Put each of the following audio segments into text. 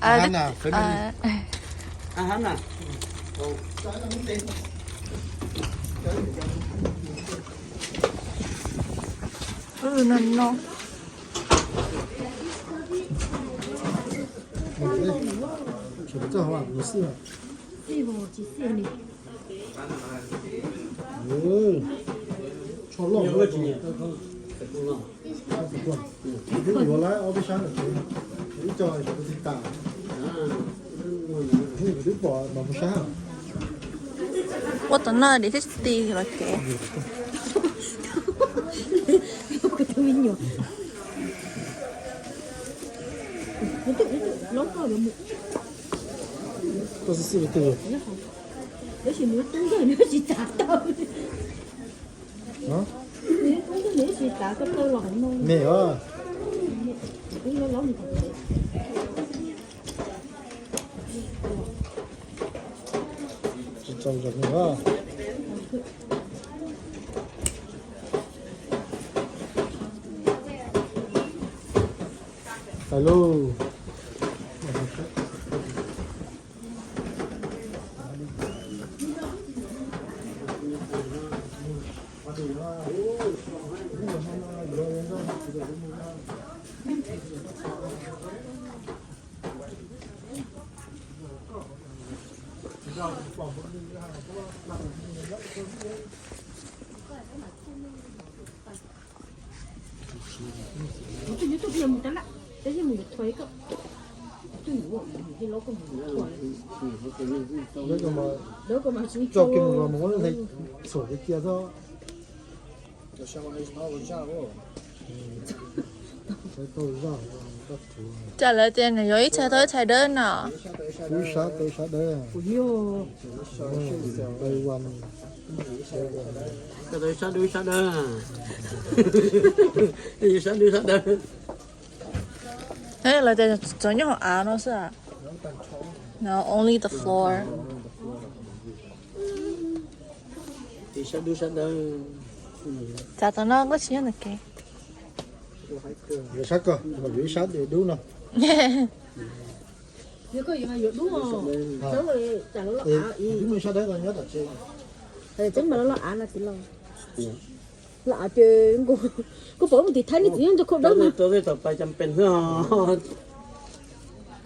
Aha, na, family. Aha, na. No, no. Tsho loj. Yuav lawm ob peb sab ntawm tsev, ib co xyov twb tas. Twb pom mas mus sab. Ua tom no dim thiab ti los kev. Koj xib xib li twg? Tab sis nws tub nkawg nws tsis tav tau. Nws tub nkawg nws tsis tav tau tau los hauv no. Me os. Tsis tau zog me os. Hais lauj. Coj kiag mus los mus muab hle txhuam kiag kiag xwb. Cas lawv tias nws yuav ib txhais tau ib txhais dawb no. Ib sab tau ib sab dawb. Tau ib sab dub ib sab dawb. Ib sab dub ib sab dawb. Lawv tias tsuas nyob hauv av no xwb. No, only the floor. Ib sab dub sab dawb. Txav tom no koj tsis nyob ntawm kev. Yuav sab ko, yuav ib sab dub no. Twb muaj ib sab dawb nyob tom tsev. Tseeb mas los los av no tsis los. Los av ces kuv pom mus tim Thaib nej txiv nyob nrog khau dawb mas.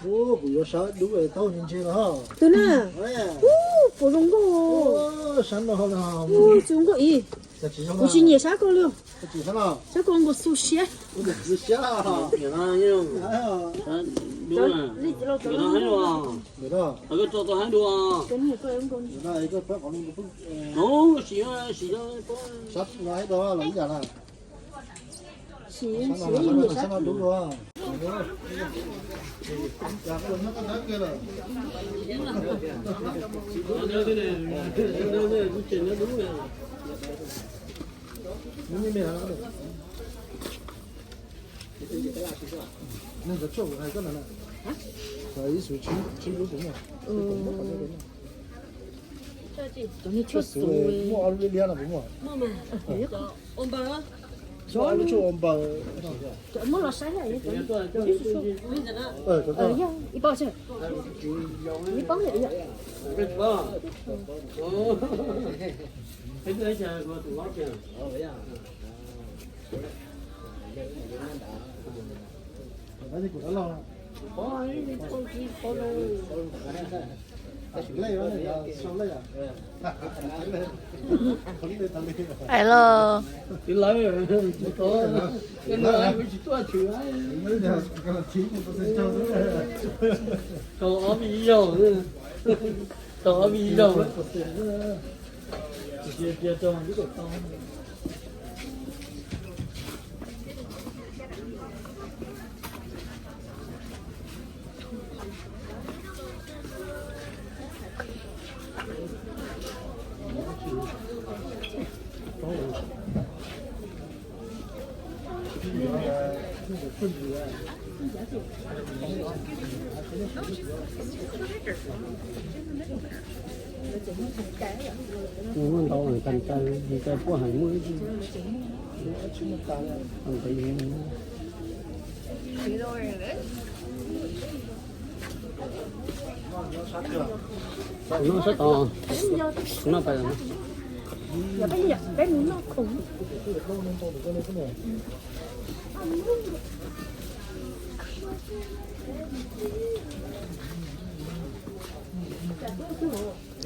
Kuv yuav sab dub taub ntse ntse los. Tus na, puas zoo nkauj. Sab no, tsis zoo nkauj ib. Kuv tsis nyiam sab ko li. Sab ko nkaus xu siab. Cov niag tshuaj xu muaj ob lub liab liab no puas muaj? Muaj lub tshuaj ua npaws. Muab los saib, ib pob, ib pob. Hais los. Tau ob vij zaug, tau ob vij zaug. Muaj ntau, tag tag tag puab hais muaj ib tug. Noj sab tod, noj pais.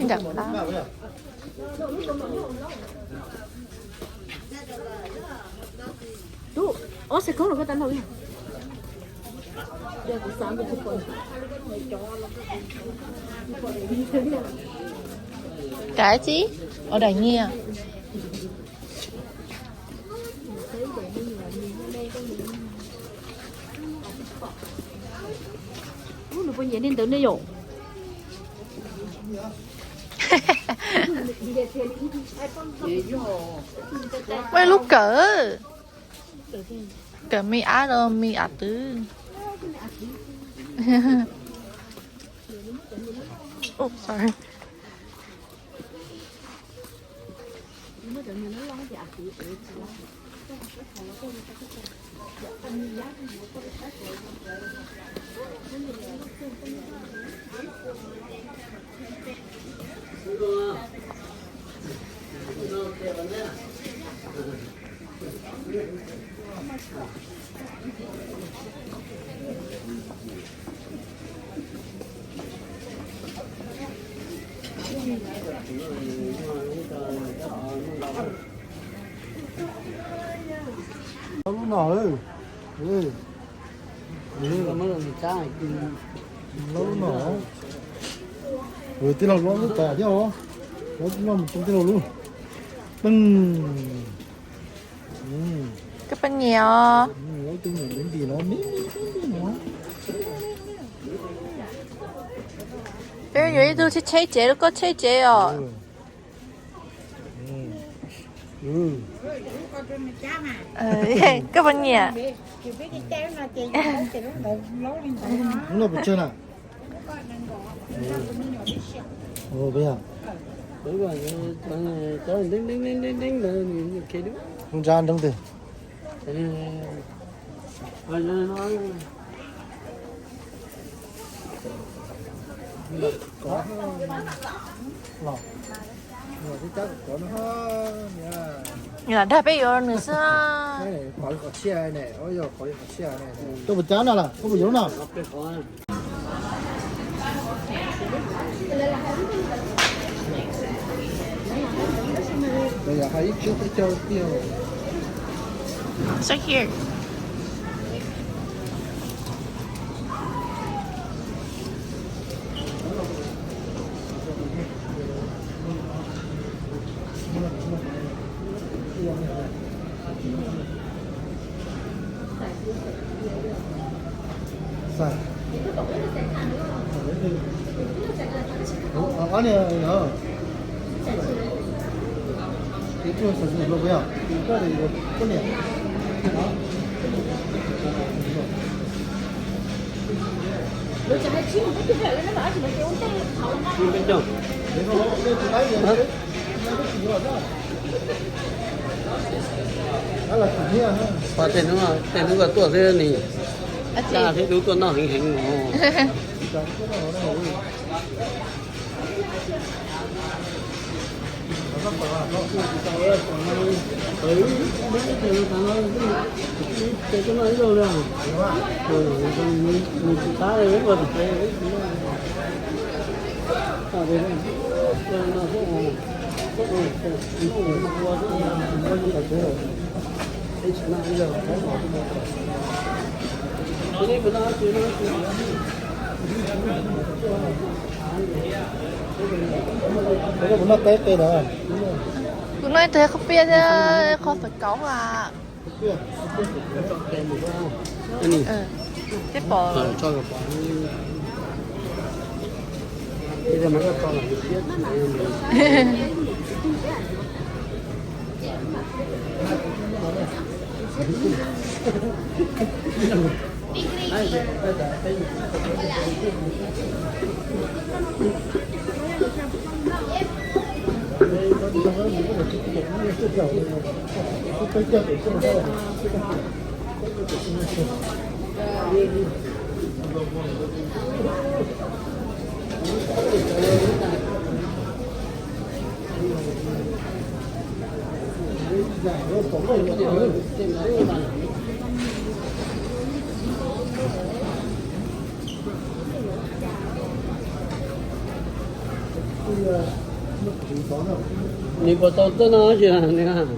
Ntawm qab. Tub, ob xav koob los koj tau ntaus li. Kav tsi, ua daim nyiaj. Ub, nws puas nyiam li ntawd ne yom? Ua lub kawm, kawm me ab rau me av twv. Ub, sorry. Lub no, lub no. Tij laug, lub tas thiab os. Lub no mus tso tij laug lub. Peej. Koj poj niam os. Peb yuav ib tug tsheb tsheb tsev, koj tsheb tsev os. Koj poj niam. Ntsa nroo twg? Nws lam dag peb yuav nws xwb. Koj puas cab no las, koj puas yuav lub no? It's right here. Tej hnub, tej hnub koj tuaj xwb ni, dab tsi thiab dub tuaj noj heev heev os. Kuv noj ib tug qhob piaj thiab qhob fawm kauv as. Peb pom. Nws puas tau txoj no tsis nws?